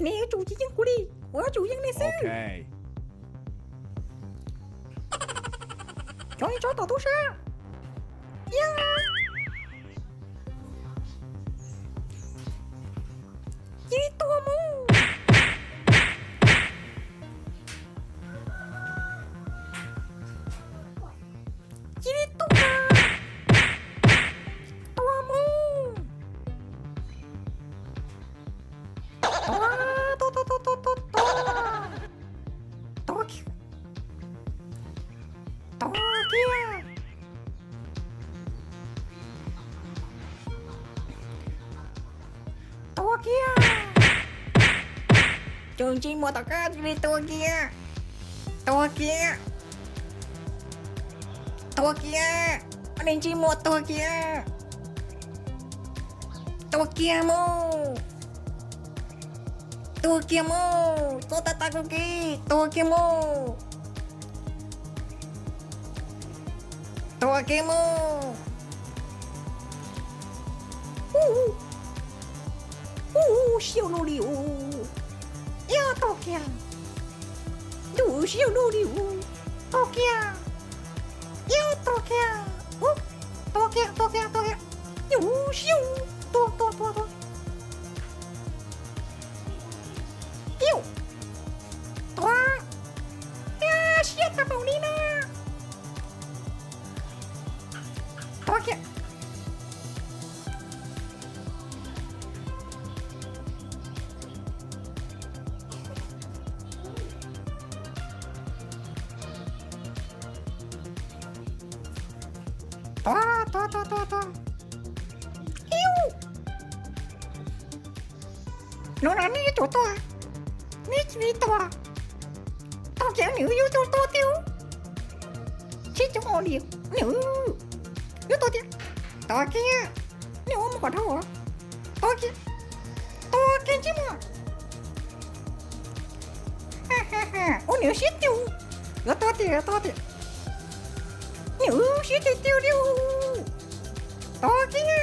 Nej yuav tsum tsis yeej kuv li, kuv yuav tsum yeej nej xwb. Cov tso tom tub sab. Yeej. Cia li tua mus. Cia li tua. Tua mus. Tua, tua, tua, tua, tua, tua, tua. Tua kiag. Tua kiag. Tua kiag. Cov ntsej muag tom qab cia li tua kiag. Tua kiag. Tua kiag. Ob niag ntsej muag tua kiag. Tua kiag mus. Tua kiag mus, tua tag tag koj kev, tua kiag mus. Tua kiag mus. Ub, ub, siab luaj li ub. Yog tua kiag. Ntuj, siab luaj li ub. Tua kiag. Yog tua kiag. Ub, tua kiag, tua kiag, tua kiag. Yus siab. Tua, tua, tua, tua. Yus. Tua. Yog siab tag npaum li na. Tua kiag. Tua, tua, tua, tua, tua. Iu. No no nej yuav tsum tua, nej tsis tua, tua kiag nws yuav tsum tua tiag. Sib coob ua li, nws yuav tua tiag. Tua kiag, nej ua mus kom dhau. Tua kiag, tua kiag ntsej muag. Ua nws siab tiag, yuav tua tiag, yuav tua tiag. Nws siab tiag tiag li. Tua kiag.